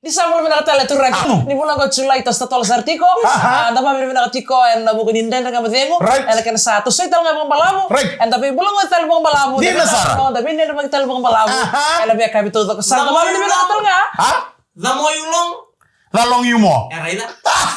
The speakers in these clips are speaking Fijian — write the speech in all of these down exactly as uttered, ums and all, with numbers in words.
Ni sa bula vinaka tale turaga. Anu. Ni bula qo Julai, toso totolo sara tiko. Aha. Ah, da vakavinavinaka tiko ena vuku ni Dredre Ga Mo Cegu. Right. Ena kena sa tosoi tale ga vakabalavu. Right. Eda veibulagoci tale vakabalavu. Dina sara. Da veidredrevaki tale vakabalavu. Aha. Ena veiyakavi taucoko sara. Da vakavinavinaka tale ga. Ha? The more you long, the long you more. Era ina.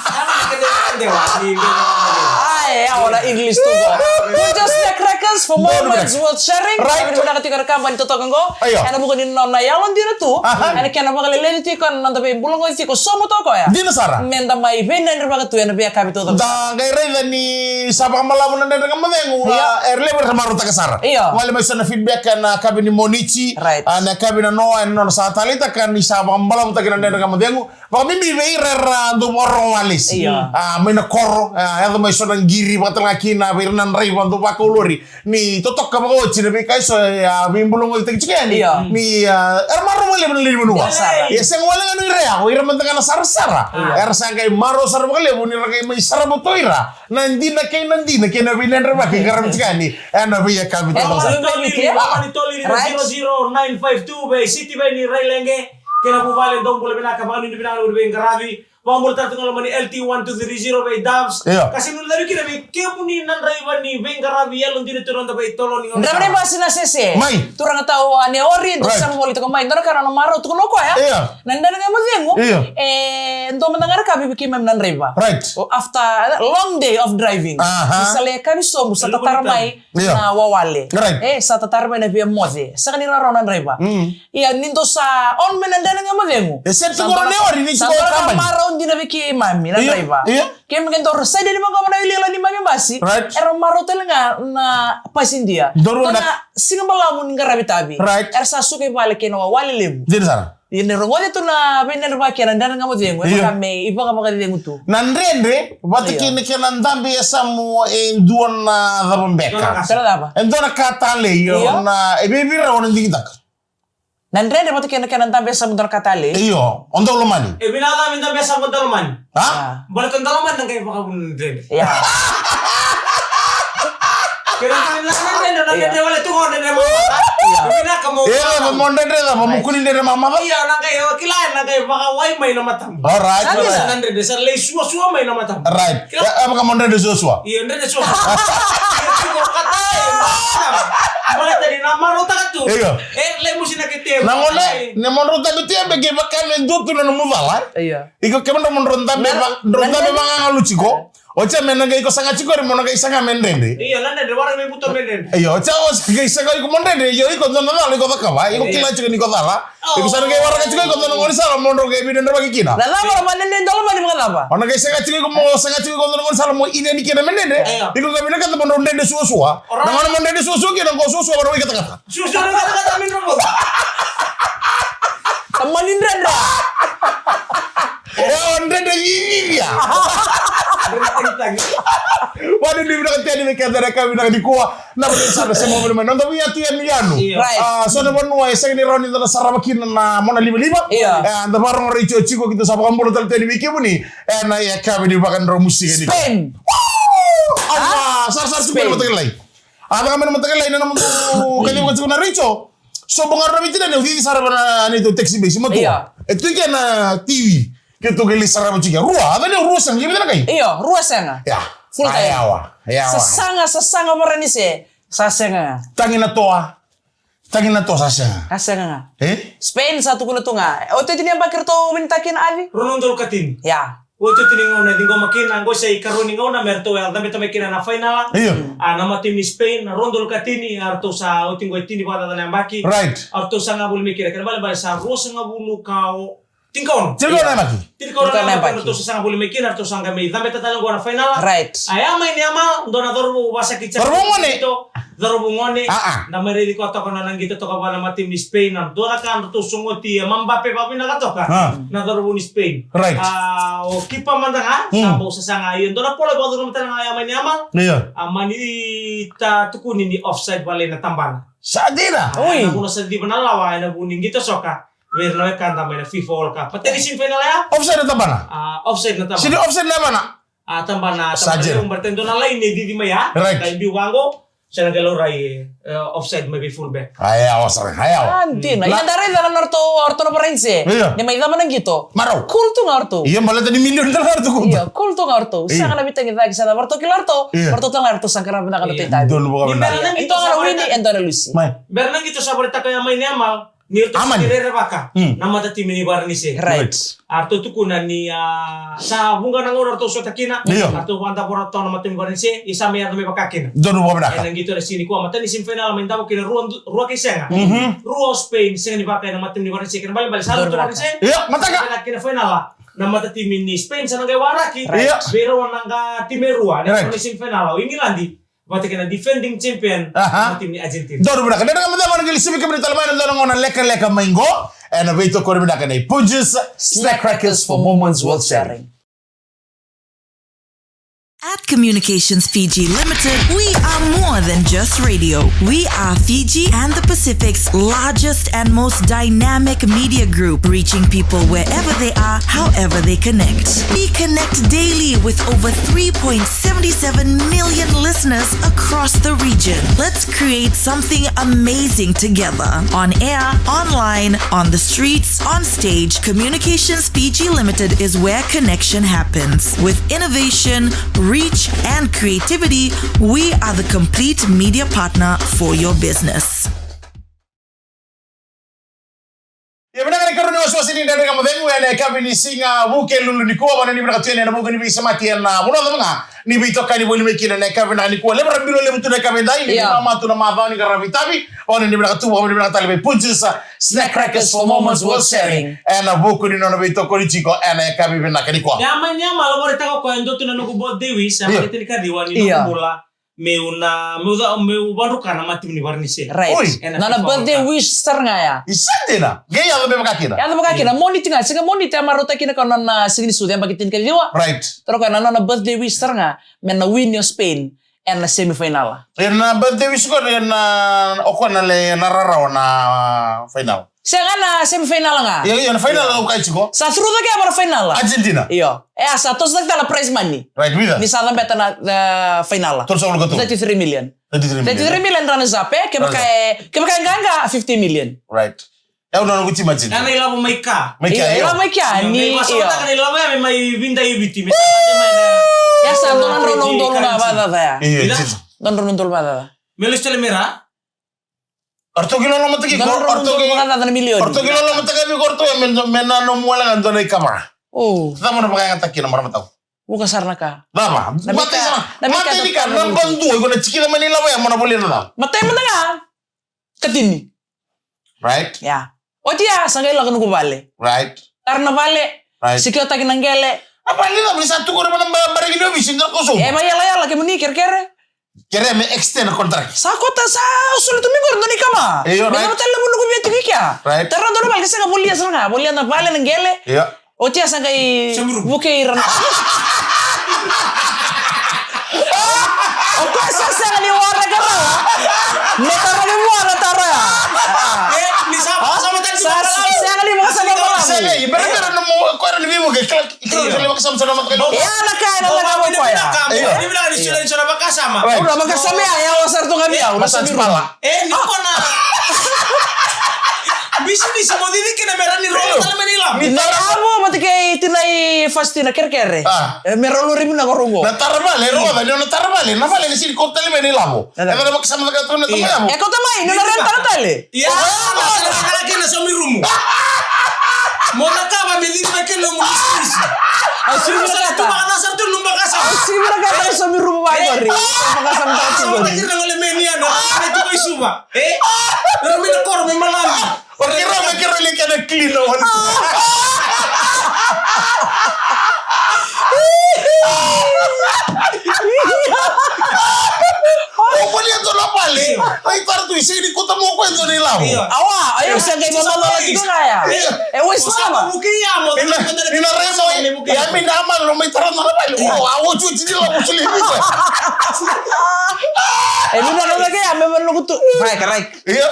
Era na kede kede wa ni kede wa ni. Ai, ya, wana English tu qo. Put your snack crackers for moments worth sharing. Right. Vakavinavinaka tiko na kabani totoka qo. Io. Ena vuku ni nona yalodina tu. Aha. Ena kena vakaleleci tiko na noda veibulagoci tiko sobu toka ya. Dina sara. Meda mai veidredrevaka tu ena veiyakavi taucoko. Da qai raica ni sa vakabalavu na Dredre Ga Mo Cegu. Io. Ah, era levu era marautaka sara. Io. Gole mai so na feedback ena yakavi ni Moniti. Right. Ah, na yakavi na noa, ena nona sa taleitaka ni sa vakabalavutaki na Dredre Ga Mo Cegu. Vakabibi vei ira era dau vakarogo walesi. Io. Ah, mai na koro, ah, yaco mai so na qiri, vakatalega kina vei ira na draiva dau vakau lori. Ni totoka vakaoti na veika eso, ah, veibulagocitaki tiko yani. Io. Ni, ah, era marau vakalevu na lewe ni vanua. Dina sara. Ia sega wale ga ni ira ya, o ira mada ga na sarasara. Io. Era sa qai marau sara vakalevu ni ra qai mai sarava tu o ira. Na dina kei na dina kei na veidredrevaki e qaravi tiko yani. Ena veiyakavi taucoko sara. Lomani toli, lomani toli ira na zero zero nine five two vei City vei ni Railege. Kei na vuvale, dou bula vinaka, vakanuinui vinaka na veiqaravi. Vakabula tale tu ga lomani L T one two three zero vei Doves. Io. Ka sega ni dua vei kina vei kemuni na draiva ni veiqaravi yalodina tu na noda veitolo ni gauna. Draiva ni basi na sese. Mai. Turaga tau a Neori, dou sega voli toka mai. Dua na ka na marau tukuna o koya. Io. Na Dredre Ga Mo Cegu. Io. E dua mada ga na ka vei keimami na draiva. Right. After a long day of driving. Aha. Ni sa lai yakavi sobu, sa tatara mai. Io. Na wawale. Right. E, sa tatara mai na via moce. Sega ni rawarawa na draiva. Mm. Ia, ni dou sa on mai na Dredre Ga Mo Cegu. E, sa dua na ka marau dina vei keimami na draiva. Io. Keimami qai dau side ni vaqo na iliala ni mami basi. Right. Era marau tale ga na pasidia. Dou na siga balavu ni qaravi tavi. Right. Era sa suka i vale kei na wawale levu. Dina sara. Ia ni rogoci tu na veidredrevaki ena Dredre Ga Mo Cegu, e vaka me ivakavakacegu tu. Na dredre, vata kei na kena dabe e yasamu e dua na cava beka. Dua na ka. Kena cava? E dua na ka talei, io. Na, e vei ira o na digitaka. Na dredre, vata kei na kena dabe e yasamu dua na ka talei. Io, o dau lomani. E vinaka cava me dabe e yasamu o dau lomani. Ha? Baleta o dau lomani na qai vakavuna na dredre. Ia. Kena ka vinaka na dredre, na dredre wale tu qo dredre mamaca. Ia. Vinaka mo. Ia, mo dredre cava, mo kua ni dredre mamaca. Ia, na qai, o kila, na qai vakawai mai na matamu. Alright. Sa dina. Na dredre, sa lai suasua mai na matamu. Right. Kila. E, e vaka mo dredre suasua. Ia, dredre suasua. Ia, tiko kata, e, mamaca. Baleta ni na marautaka tu. Ia. E, lai musu na kete. Na gone, ni mo drau dabe tu ya, me qai vaka me dua tu na nomu cala. Ia. Iko kemudrou mo drau dabe va, drau dabe vagagalu tiko. Oti ya me na qai iko saga tiko, mo na qai saga me dredre. Io, na dredre, wara me buto me dredre. Io, oti ya o sa qai saga iko mo dredre, io, iko dua na cala iko cakava, iko kila tiko ni iko cala. Iko sa na qai waraka tiko iko dua na gaunisala mo drau qai veidredrevaki kina. Na cava, na dredre dau lomani vakacava? O na qai saga tiko iko mo, saga tiko iko dua na gaunisala mo ini yani kina me dredre. Io. Iko qai vinakata mo drau dredre suasua. Na gauna mo dredre suasua kina, qo suasua mo drau ikatakata. Suasua na ikatakata me drau. Tamani dredre. E, o dredre vivivi ya. Vakanuinui vinaka tale vei keda ena yakavi vinaka nikua. Na vale sa na sema vale mai na noda vei yatu yanuyanu. Io. Right. A, so na vanua e sega ni rawa ni da na sarava kina na mona livaliva. Io. E, da vakarogo retio tiko, keitou sa vakabula tale tale vei kemuni ena yakavi ni vakadromusiga nikua. Spain. Woo! A, sarasara tiko na mataka lailai. A, caka mai na mataka lailai na nomudou kaciva tiko na retio. Sobu ga rawa na veitinani, au cici sara vei na neitou taxi base, matua. Io. E tu i ke na T V. Keitou qai lai sarava tiko. Rua, a cava ni rua sega, qai vica na kai? Io, rua sega. Ia. Full time. A, yawa, yawa. Sasaga, sasaga Varanise. Sa sega ga. Tagi na toa. Tagi na toa, sa sega. Sa sega ga. E? Spain sa tukuna tu ga. Iotioti ni yabaki ratou winitaka kina, Avi? Rua na udolu ka tini. Ia. Iotioti ni gauna e ciqoma kina, qo sa ikarua ni gauna me ratou a cabeta mai kina na fainala. Io. A, na mata ni Spain, na rua na udolu ka tini, a ratou sa oti qo e tini vakacaca na yabaki. Right. A ratou saga voli mai kina, kena ibalebale sa ruasagavulu ka o, tinikaono. Tinikaono na yabaki. Tinikaono na yabaki, ratou sa saga voli mai kina, ratou sa qai mai cabeta tale qo na fainala. Right. A, ya mai ni Yamal, dua na cauravou vakasakiti. Cauravou gone. Cauravou gone. A, a. Da mai raici koya toka na nona qito toka vua na mata ni Spain, na dua na ka ratou sogoti e Mbappe vakavinaka toka. A. Na cauravou ni Spain. Right. A, o kipa mada ga, sa bau sasaga. Io, dua na polo e vakacuruma tale ga ya mai ni Yamal. Io. A, mani ta tukuni ni offside vale na tabana. Sa dina. Oi. Na vuna sa civa na lawa, ena vu ni qito soka. Vei ira na wekada mai na FIFA World Cup. Pateni sini fainala ya? Offside na tabana. A, offside na tabana. Sini offside na tabana. A, tabana, sa tabana dina. Levu, baleta e dua na laini e cici mai ya. Right. Ka biu vaqo. Sa na qai laurai, e, offside mai vei fullback. Aya, o sara, aya. A, dina. Ia da raica na nodratou, o ratou na Varanise. Io. Ni mai cava na qito. Marau. Cool tu ga o ratou. Ia, baleta ni milioni tale ga o ratou. Ia, cool tu ga o ratou. Io. Sega na veitagicaki, sa cava o ratou kila o ratou. Io. O ratou tale ga o ratou sa qarava vinaka na nodratou itavi. Donu vaka vinaka. E dua na wini, e dua na lusi. Mai. Bera na qito sa volitaka ya mai ni Amal. Ni ratou sa rerevaka na matatimi ni Varanise. Right. A ratou tukuna ni, a, sa vuqa na gauna ratou sota kina. Io. A ratou vakadavora ratou na matatimi ni Varanise, ia sa mai yaco mai vaka kina. Donu vaka vinaka. Ena qito ena siga nikua, matatimi ni semifinal mai davo kina rua, rua kei sega. Mhm. Rua o Spain, sega ni vaka ena matatimi ni Varanise. Kena balebale sa lutu Varanise. Io, mataka. Kena, kena final. Na matatimi ni Spain sa na qai waraki. Right. Io. Vei rau na qai timi e rua. Right. Na semifinal, o England. Vata kei na defending champion, aha, na timi ni Argentina. Donu vinaka. Donu vinaka, mada mana qai lisivi kemuni tale mai ena dua na gauna lekaleka mai qo. Ena veitokoni vinaka nei Punjas Snack Crackers for moments worth sharing. At Communications Fiji Limited, we are more than just radio. We are Fiji and the Pacific's largest and most dynamic media group, reaching people wherever they are, however they connect. We connect daily with over three point seven seven million listeners across the region. Let's create something amazing together. On air, online, on the streets, on stage, Communications Fiji Limited is where connection happens. With innovation, reach, and creativity, we are the complete media partner for your business. Ia vinaka na ikarua ni wasewase ni Dredre Ga Mo Cegu ena yakavi ni siga Vukelulu nikua, vaka ni vinaka tu yani ena vuku ni veisemati ena vanua cava ga ni veitokani voli mai kina ena yakavi vinaka nikua. Levu na bilo levu tu na yakavi edai, ni mamatu na macawa ni qaravi tavi, vaka ni vinaka tu, vaka ni vinaka tale vei Punjas Snack Crackers for moments worth sharing. Ena vuku ni nona veitokoni tiko ena yakavi vinaka nikua. Ia mai ni a mala vore taka koya e dua tu na noqu birthday wish, a mai tini ka ciwa ni noqu bula. Meu na, meu ca, meu vadruka na matatimi ni Varanise. Right. Oi. Nona birthday wish sara ga ya. Isa dina. Qai yaco me vaka kina. Yaco me vaka kina. Moniti ga, sega Moniti a marautaki kina ka nona siga ni sucu, yabaki tini ka ciwa. Right. Toro koya na nona birthday wish sara ga me na win o Spain ena semifinal. Ena birthday wish ko ena, o koya na le na rarawa na final. Sega na semifinal ga. Io, io, na final ga au kaya tiko. Sa through cake ya vaka na final. Argentina. Io. E a sa toso cake tale na prize money. Right, vica? Ni sa cabeta na, na final. Tolusagavulu ka tolu. Thirty-three million. Thirty-three million. Thirty-three million runners up, e? Kevaka e, kevaka e qaqa, fifty million. Right. E au na noqu team Argentina. Ena ilavo mai ka. Mai ka, io. Ilavo mai ka, ni, io. Mai vakasamataka na ilavo ya me mai vinda i Viti, me sa mai na. Ya sa dua na drau na udolu ga vakacaca ya. Io, io. Dua na drau na udolu vakacaca. Me lesu tale me ra. O ratou qai lolomataki iko, o ratou qai, o ratou qai lolomataki iko, o ratou me, me na nomu wale ga dua na ikava. O. Cava na vakayagataki kina marama tau? Vuqa sara na ka. Cava? Matai sara. Matai ni ka, naba dua, iko na tikina mai na ilavo ya mo na volia na cava? Matai mada ga. Katini. Right. Ya. Oti ya, sa qai lako noqu vale. Right. Tara na vale. Right. Sikiotaki na qele. A vale cava ni sa tukuna mai na bareki ni ovisi, dua ko so. E, mai yalayala kemuni kerekere. Kere me extend na contract. Sa kota sa soli tu mai qori dua na ikama. Io, right. Me cava tale na vuna ko via tiko i kea. Right. Tara dua na vale, ke sega volia sara ga. Volia na vale na qele. Io. Oti a sa qai vukei ira na. O koya sa sega ni waraka rawa. Me tara ni vua na taro ya. E, ni sa vakasama tale ni vakasama. Sa sega ni vakasama. Sega, i bera bera na mo, koya ni vivuke, kila. Io. Io, na ka ena lako mai koya. Io. Ni vinaka ni sula ni sula vakasama. Right. Au na vakasama ya, ya, au sara tu ga vei au, na sa tibala. E, ni ko na. Bisinisi mo cici kina me ra ni rogo tale mai na ilavo. Ni tara ilavo, vata kei tinai Faustina kerekere. A. E, me ra lori vinaka rogo. Na tara vale, rogo, na tara vale, na vale ni sini ko tale mai na ilavo. E vale vakasama vaka tu na tama ilavo. E, kauta mai, ni na rentara tale. Ia, na kena kena kena saumi rumu. Mo na kava me lima kena nomu lisisi. Au siri vinakata. Au siri vinakata na saumi rumu vaqori. Vakasama tale tiko. Kira ngole meni ana. Kira tiko i Suva. E? Kira meni koro me malami. Kira me kira le kena clean on. O volia dua na vale. Io. Ai, tara tu, i sega ni kauta mai o koya e dua na ilavo. Io. Awa, io, sa qai mamala tiko ga ya. Io. E, wai sa ma. Ina, ina remo, ya mi na malo mai tara na vale. Io. O, a, o, tu, tu, tu, tu, tu, tu. E, mi na remo ke ya, me maluku tu. Raik, raik. Io.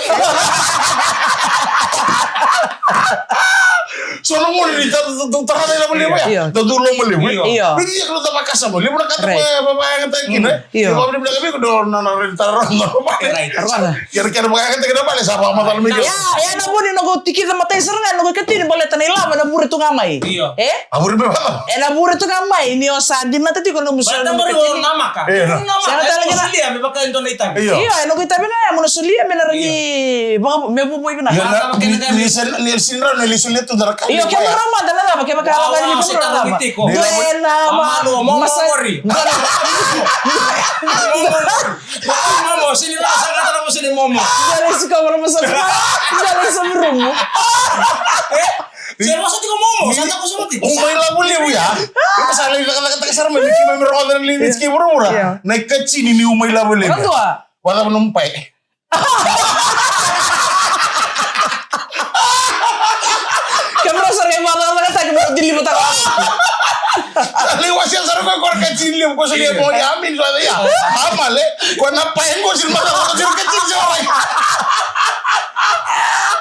So na moni ni tara Dou tara na ilavo levu ya. Io. Dou dou loma levu. Io. Io. Ni ia kalo da vakasama levu na ka da vakayagataka kina. Io. Io, vakavinaka vei iko dou na na reni tara na vale. Right. Arvada. Ia na kena vakayagataka na vale sa vakamacala mai. Ia, ia na vuni noqu tikica matai sara ga noqu ikatini baleta na ilavo na vure tu ga mai. Io. E? A vure mai vaka. E na vure tu ga mai ni o sa dinata tiko nomu soli nomu ikatini. Namaka. E, na. Sega tale ga na. Solia me vaka e dua na itavi. Io. Io, e noqu itavi ga ya mo na solia me na rani vaka me vuvui vinaka. Ia na ni ni sen ni sen ra ni solia tu dara ka. Io, ke mo ra mada na cava ke vaka. Wow, wow, se ka vaka tiko. Dua na masa. Momo, sini la sa ka tara mo sini momo. Dua na sika mo na masa. Dua na sa rumu. Se mo sa tiko momo, sa ta ko sa tiko. Uma ilavo levu ya. Iko sa lai cakacakataka sara mai ni kima mi rogoca na limiti ki vuravura. Na ikatini ni uma ilavo levu. Vakacava nomu pae? Kemudou sara qai vakacakacakataka kemudou deliver-taka. Sa lai wasea sara koya ko ra ikatini levu ko solia mo ya mi ni so ya. Amale ko na pae qo sini macala ko sini ikatini se warai.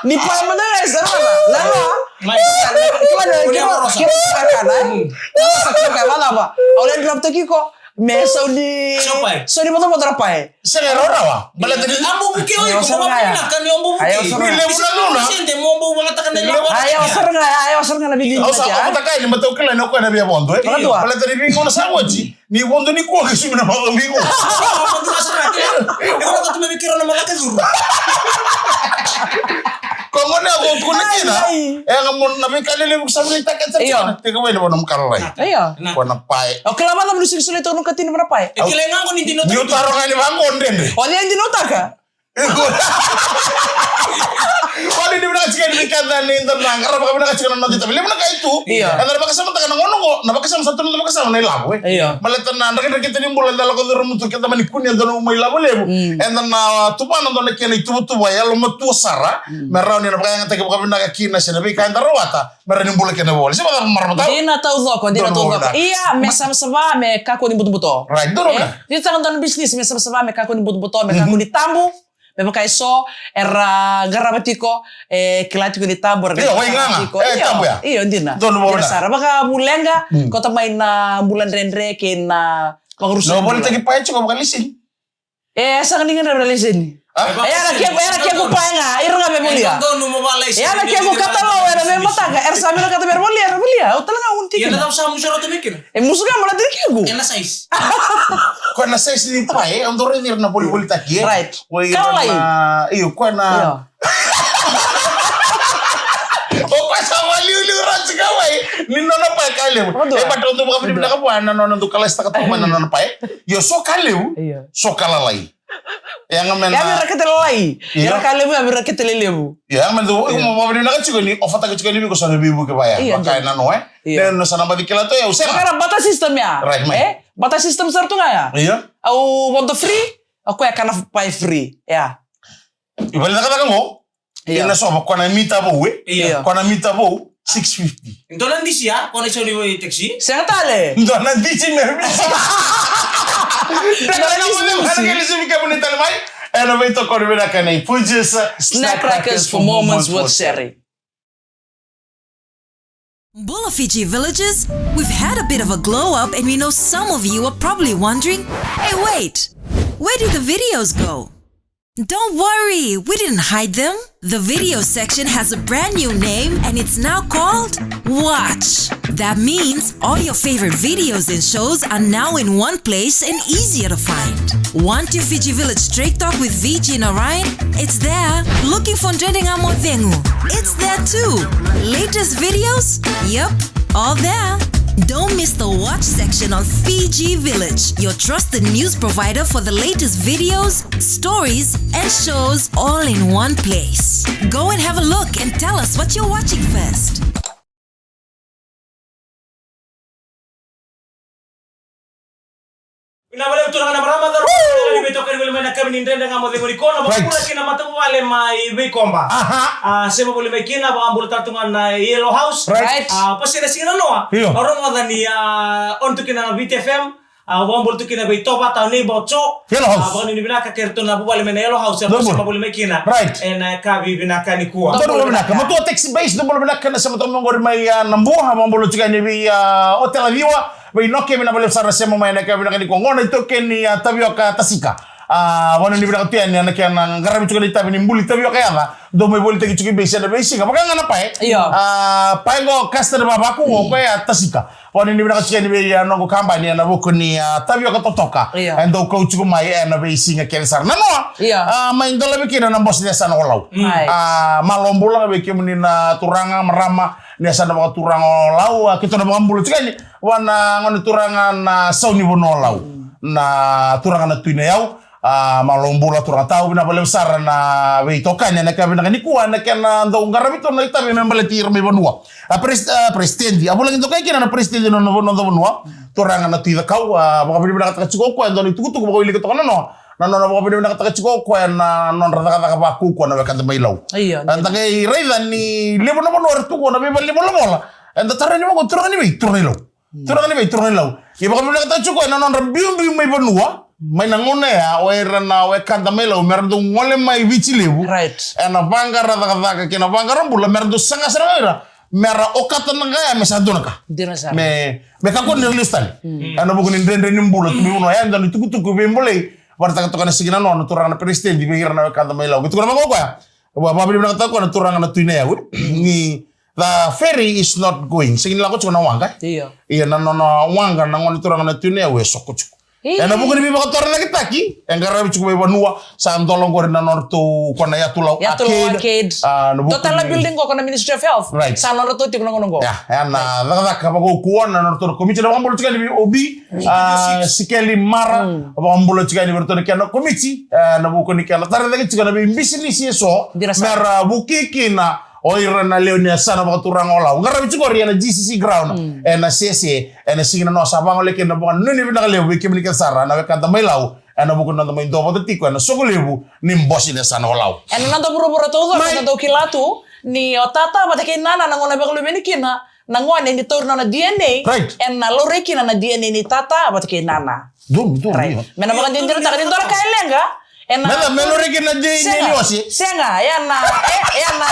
Ni pae mada ga e sara na na. Mai. Kila na kila kila kakana e. Kila sa kila kakana. Au lai drop taki ko. Me sauni. Sauni motomoto na pae. Sega e rawarawa. Baleta ni. Ambu buke oi ko mama na kani ambu buke. Ni levu na luna. Sente mo ambu vangataka na ilavo. Aya wasara ga aya wasara ga na vidi. Au sa ko taka ni matau kila ni o koya na via vodo e. Baleta ni vingo na sa wati. Ni vodo ni kua ke sumi na macawa vingo. Vodo na sa kila. E ko na ka tu me vikira na malaka curu. Ko gone a ko kuna kina. E ga mo na vika lele vuku sa vili taka taka. Teka wai na vona mukala lai. Io. Ko na pae. O kila mada munu sili soli tonu katini mana pae. E kila e gago ni dino taka. Ni o taro ga ni vago ndrendre. O ni dino taka. Wali ni vinaka tiko ni vika da ni da na gara vaka vinaka tiko na nodi tavi. Levu na kai tu. Io. E da na vakasama taka na gono go, na vakasama sa tu na vakasama na ilavo e. Io. Maleta na ndrakidrakita ni bula da lako curu mutu keda mani kuni e da na uma ilavo levu. E da na tuva na dona kena ituvatuva yalo matua sara. Me rawa ni na vakayagataki vakavinaka kina se na veika e da rawata. Me rawa ni bula kena voli. Se vaka marama tau. Dina taucoko, dina taucoko. Ia, me savasava, me kakua ni butobuto. Right, donu na. Ni saka donu business, me savasava, me kakua ni butobuto, me kakua ni tabu. Me vaka e so, era qarava tiko, e kila tiko ni tabu, era qarava tiko. Io, dina. Donu na. Dina sara. Vakavuleqa, kota mai na bula dredre, kei na vakarusa. Na volitaki pae tiko vakalisini. E saka ni gadreva na leseni. E era keku, era keku pae ga, ira ga me volia. E era keku katalau, era me mataka, era sa me na kata me volia, era volia. Au tala ga uni tiki. E musu ga mo na tiri keku. Ko na size ni pae, au doro ni na volivolitaki e. Right. Io, ko na. O koya sa valiuliu rati ka wai ni nona pae ka levu. E bata o dou vakavinavinaka vua na nona dou kalaisitaka toka mai na nona pae. Io, so ka levu, so ka lalai. E a ga me na. E a vira kete lalai. Ia na ka levu e a vira kete lelevu. Ia a ga me dou iko mo vakavinavinaka tiko ni ofataka tiko ni viko sa na veivuke vaya. Vaka e na no e. Ia na sa na baci kila to e au sega. Vaka na bata system ya. Right, mai. E bata system sara tu ga ya. Ia. Au vodo free. O koya kana pae free. Ia. I vale cakacaka go. Ia. Ina sova ko na mita vou e. Ia. Ko na mita vou six fifty. Dua na disi ya, ko na isau ni taxi. Sega tale. Dua na disi me misi. Dua na disi me misi. Kemuni tale mai. Ena veitokoni vinaka nei Fuji's Snack Crackers for moments worth sharing. Bula Fiji villagers, we've had a bit of a glow up and we know some of you are probably wondering, "Hey, wait, where did the videos go?" Don't worry, we didn't hide them. The video section has a brand new name and it's now called Watch. That means all your favorite videos and shows are now in one place and easier to find. Want your Fiji Village Straight Talk with Viji and Orion? It's there. Looking for Ndrende Nga Mo Cegu? It's there too. Latest videos? Yep, all there. Don't miss the watch section on Fiji Village, your trusted news provider for the latest videos, stories, and shows all in one place. Go and have a look and tell us what you're watching first. Vinaka vakalevu turaga na marama, cauravou, ni veitokani voli mai na kavi ni Ndrende Nga Mo Cegu nikua, na vakabula kei na matavuvale mai Veikoba. A sema voli mai kina, vakabula tale tu ga na Yellow House. Right. A pasi na siga na noa. Io. Au rogoca ni a on tu kina na Viti F M. A, au vakabula tu kina vei Tovata, o nei Bocho. Yellow House. A, vakanuinui vinaka kei ratou na vuvale mai na Yellow House, era Double. Sema bula mai kina. Right. Ena yakavi vinaka nikua. Double Double vinaka. Vinaka. Matua Taxi Base, double vinaka na sema toka mai qori mai, a, Nabua, a, vakabula tiko yani vei, a, Otela Ciwa, vei Noke, vinaka vakalevu sara na sema mai ena yakavi vinaka nikua. Gone itokeni, a, Tavioka Tasika. A, vakanuinui vinaka tu yani ena kena qaravi tiko na itavi ni buli tavioka yaca. Dou mai volitaki tiko i Base ena veisiga. Vaka ga na pae. Io. A, pae qo Castle Vavaku, o koya Tasika. Vakanuinui vinaka tiko yani vei, a, noqu kabani ena vuku ni, a, tavioka totoka. Io. E dau kau tiko mai ena veisiga kece sara. Nanoa. Io. A, mai dolavi kina na bose ni yasana o Lau. Right. A, malo bula vei kemuni na turaga, marama, ni yasana vakaturaga o Lau. A, keitou na vakabula tiko yani vua na gone turaga na sau ni vanua o Lau. Na turaga na Tui Nayau. A, malo bula turaga tau, vinaka vakalevu sara na veitokani ena yakavi vinaka nikua, ena kena dau qaravi tu na itavi me baleti ira mai vanua. A, pres-, a, president, a vulagi dokai kina na president na, na, na vanua. Turaga na Tui Cakau, a, vakavinavinakataka tiko o koya e dua na itukutuku vakawilika toka na nona. Na nona vakavinavinakataka tiko o koya na nodra cakacaka vakaukauwa na wekada mai Lau. Io, a, da qai raica ni levu na vanua era tu qo na veivale ni volavola. Eda tarai ni vaqo, turaga ni vei, turaga ni Lau. Turaga ni vei, turaga ni Lau. Ia vakavinavinakataka tiko ena nodra biubiu mai vanua, mai na gauna ya, o ira na wekada mai Lau, mera dau gole mai Viti Levu. Right. Ena vaqara cakacaka kei na vaqara bula, mera dau saga sara ga ira, mera okata na qaya me sa dua na ka. Dina sara. Me, me kakua ni ra lesu tale. Ena vuku ni dredre ni bula, tu mai vanua ya, e dua na itukutuku veibolei, vakaraitaka toka na siga nanoa na turaga na peresitedi vei ira na wekada mai Lau. Ke tukuna vaqo o koya, vakavinavinakataka o koya na turaga na Tui Nayau. Ni The ferry is not going. Sega ni lako tiko na waqa. Io. Ia na nona waqa na gone turaga na Tui Nayau e soko tiko. Io. Ena vuku ni veivakatorocaketaki e qaravi tiko mai vanua, sa dola qori na nodratou ko na Yatu Lau Yatu Lau Arcade. Arcade. A, na vuku Totala ni building qo ko na Ministry of Health. Right. Sa nodratou tiko na gauna qo. Ia, e na cakacaka vakaukauwa na nodratou na komiti, na vakabula tiko yani vei O B, a, Sikeli Mara, vakabula tiko yani vei ratou na kena komiti, e, na vuku ni kena tara cake tiko na veibisinisi eso, Dina sara. Mera vuki kina o ira na lewe ni yasana vakaturaga o Lau. Qaravi tiko qori ena G C C ground, ena Sese, ena siga nanoa sa vagolei kina na vakanuinui vinaka levu vei kemuni kece sara na wekada mai Lau, ena vuku ni noda mai duavata tiko ena soqo levu ni bose ni yasana o Lau. Ena noda vuravura taucoko, mai. Eda dau kila tu ni o tata vata kei nana na gauna vakaluveni kina na gone ni tauri nona D N A, Right. Ena laurai kina na D N A ni tata vata kei nana. Donu, donu, Right. Ia. Me na vakadinadinataka ni dua na ka e leqa, ena Me na, me laurai kina na D N A ni Sega, ose. Sega, ya na, e, ya na,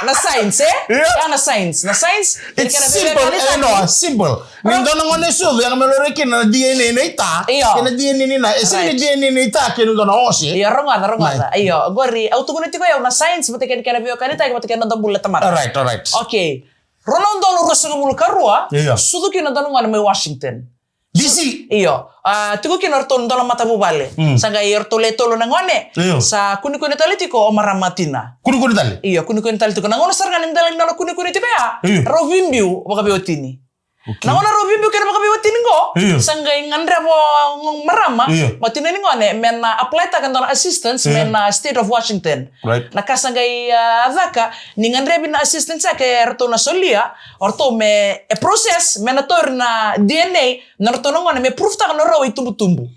na science, e? Ia. Ya na science, na science. It's kena simple, kena e, no, science. Simple. Ni Ro- dua na gone sucu, ya me laurai kina na D N A ni ta, Io. Kei na D N A ni na, e sega ni Right. D N A ni ta, kei na dua na ose. Io, rogoca, rogoca. Mai. Io, qori, au tukuna tiko au na science, vata kei na kena veiwekanitaki, vata kei na noda bula tamata. Alright, alright. Okay. Rua na udolu ruasagavulu ka rua, Io. Sucu kina dua na gone mai Washington. D C. Io. A, tiko kina o ratou na dua na matavuvale. Mm. Sa qai o ratou le tolu na gone. Io. Sa kunekune tale tiko o marama tina. Kunekune tale? Io, kunekune tale tiko. Na gauna sara ga ni dela ni nona kunekune tiko ya, Io. Rau veibiu vakaveiwatini. Okay. Na gauna rau veibiu kei na vakaveiwatini qo, Io. Sa qai gadreva o marama, Io. O tina ni gone, me na apply taka dua na assistance, Io. Me na state of Washington. Right. Na ka sa qai, a, caka, ni gadrevi na assistance ya kei ratou na solia, o ratou me, e process, me na tauri na D N A, na ratou na gone, me proof taka na rau itubutubu.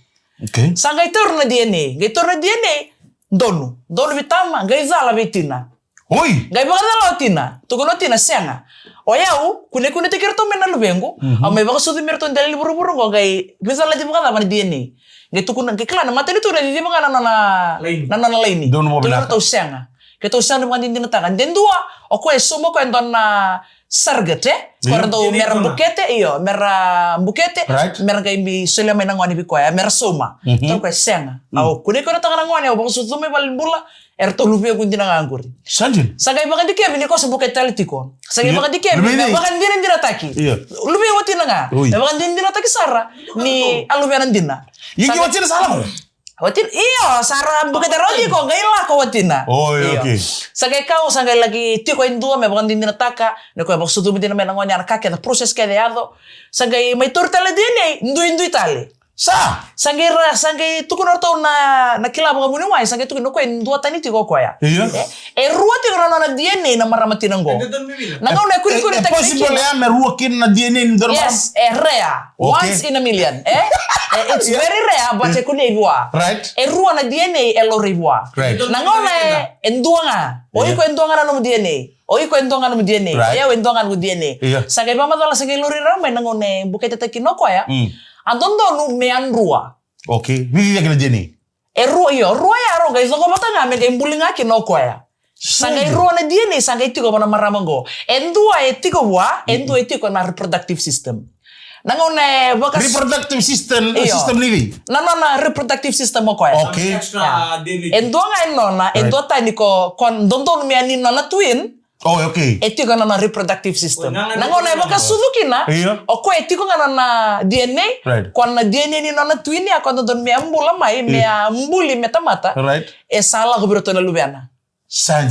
Okay. Sa qai tauri na D N A, qai tauri na D N A, donu, donu vei tama, qai cala vei tina. Oi! Qai vakacala o tina, tukuna o tina, sega. O yau, kunekune taki ratou me na luvequ, Mhm. Au me vakasucu me ratou dela ni vuravura qo, qai veicalalati vakacava na D N A. Qai tukuna, qai kila na matanitu na ciciva ga na nona, Laini. Na nona laini. Donu mo Tukuna vinaka. Ratou sega. Keitou sega ni vakadinadinataka. De dua, o koya e sauma o koya e dua na surrogate, e? Io. Ko ra dau Dina mera dona. Bukete, io, mera bukete, Right. Mera qai bi solia mai na gone vei koya, mera sauma. Mhm. Tou koya sega. Mm. Au kunei koya na taka na gone, au vakasucu mai valenibula, eratou luvequ dina ga qori. Sa dina. Sa qai vakadikevi ni ko sa bukete tale tiko. Sa qai Io. Vakadikevi, Luvei me nei. Vakadinadinataki. Io. Luvei watina ga. Oi. Me vakadinadinataki sara, ni a luvena dina. Ia Sa ki qai watina sa lako? Watina, io, sa ra bukete rau tiko, qai lako watina. Oi, Io. Okay. Sa qai kau, sa qai laki tiko e dua, me vakadinadinataka, ni koya vakasucumi dina mai na gone, a na ka kece, process kece yaco. Sa qai mai tauri tale D N A, duidui tale. Sa? Sa qai ra, sa qai tukuna ratou na, na kila vakavuniwai, sa qai tukuna o koya e dua tani tiko o koya. Io. E, e rua tiko na nona D N A na marama tina qo. E dua tani vila. Na gauna e kunikuni E, e taki possible kina. Ya me rua kina na D N A ni dua na marama? Yes, e rare. Okay. Once in a million, e? E, it's very rare, but e kunei vua. Right. E rua na D N A e laurai vua. Right. Na gauna e, e dua ga. O Io. Iko e dua ga na nomu D N A. O iko e dua ga nomu D N A. Right. O yau e dua ga nomu D N A. Io. Sa qai vakamacala, sa qai laurai rawa mai na gauna e buketetaki kina o koya. Mm. A dodonu me a rua. Okay. Vici cake na D N A? E rua, io, rua ya rau qai cokovata ga me qai buli ga kina o koya. Sa qai rua na D N A, sa qai tiko vua na marama qo. E dua e tiko vua, e dua e tiko na reproductive system. Na gauna e vaka Reproductive system, io. System ni vei? Na nona reproductive system o koya. Okay. Extra Ya. D N A. E dua ga e nona, e Right. dua tani ko, ko dodonu me a ni nona twin, Oh, okay. E tiko na nona reproductive system. Na gauna e vakasucu kina, o koya e tiko ga na nona D N A, ko na D N A ni nona twin, a ko dodonu me a bula mai, me a buli me tamata. E sa lako vei iratou na luvena.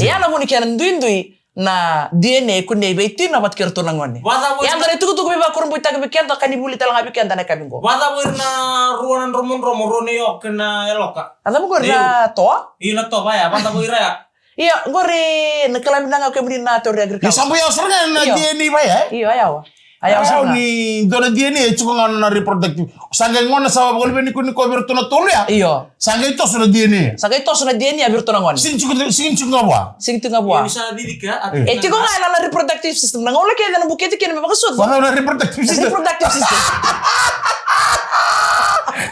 Ia na vuni kena duidui na D N A e kunei vei tina vata kei iratou na gone. Ia da na itukutuku veivakurabuitaki vei keda ka ni vuli tale ga vei keda na kavi qo. Vacava ira na rua na dromodromo, rua na ioka na yaloka? A cava qori na toa? Io, na toa, vaya, vacava ira ya? Ia, qori na kila vinaka ga o kemuni na tauri agriculture. Ia sa bau yawa sara ga na D N A vaya, e? Io, a yawa. A yawa sara ga. Ni dua na D N A e tiko ga na reproductive. Sa qai gona sa vakaluveni kuni ko vei iratou na tolu ya. Io. Sa qai toso na D N A. Sa qai toso na D N A vei iratou na gone. Sigi tiko, sigi tiko ga vua. Sigi tiko ga vua. Ni sa na cici ka. E tiko ga na reproductive system. Na gauna kece na bukete kina me vakasucu. Vacava na reproductive system? Reproductive system.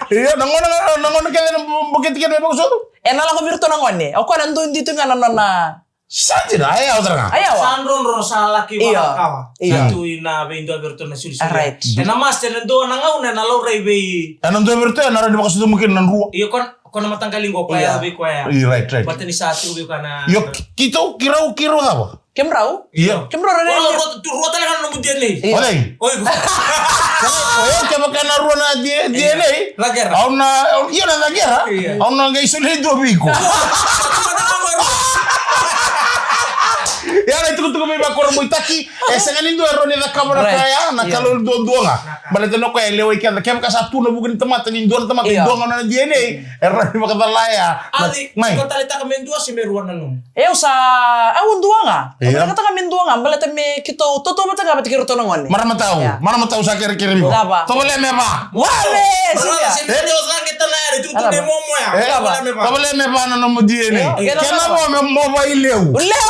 Io, na gauna, na gauna kece na bukete kina me vakasucu. E na lako vei iratou na gone. O koya na dui dui tu ga na nona. Sa dina, a yawa sara ga. A yawa. Sa drodro, sa laki vakakawa. Io. Sa tu ina vei dua vei iratou na sulisuli. Right. E na master, e na dua na gauna e na laurai vei. E na dua vei iratou e na rawa ni vakasucumi kina na drua. Io, ko na, ko na mataqali qo koya vei koya. Io, right, right. Baleta ni sa tiko vei koya na. Io, keitou, keirau, keirau cava? Kemudrau? Io. Kemudrau rairai. Rua, rua, rua tale ga na nomu D N A. Oi. Oi. O yau kevaka na rua na D-, D N A. Cakera. Au na, au, io na cakera. Io. Au na qai solia e dua vei iko. Ia na itukutuku veivakurabuitaki, e sega ni dua e rawa ni cakava na ka ya, na Kalou duadua ga. Baleta na koya e lewai keda. Kevaka sa tu na vuku ni tamata ni dua na tamata ni dua ga na D N A, e rawa ni vakacala ya. Ali, iko taleitaka me dua se me rua na nomu? Eu sa, au dua ga. Io. Au vinakataka me dua ga, baleta me keitou tautauvata ga vata kei iratou na gone. Marama tau, marama tau, sa kerekere vei iko. Cava? Tovolea me va. Wale, siga. Marama, se me dua sa qai tala ya, tukutuku me momo ya. Tovolea me va. Tovolea me va na nomu D N A. Io, kena vo me mo va i leu. Leu.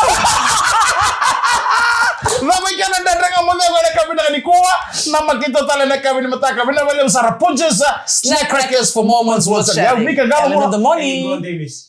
Cava i kena dredre ga mo cegu ena yakavi nikua, na makita tale ena yakavi ni mataka. Vinaka vakalevu sara, Punjas Snack Crackers for Moments Worth Sharing. Yau Mika Galo. Ellen in the morning.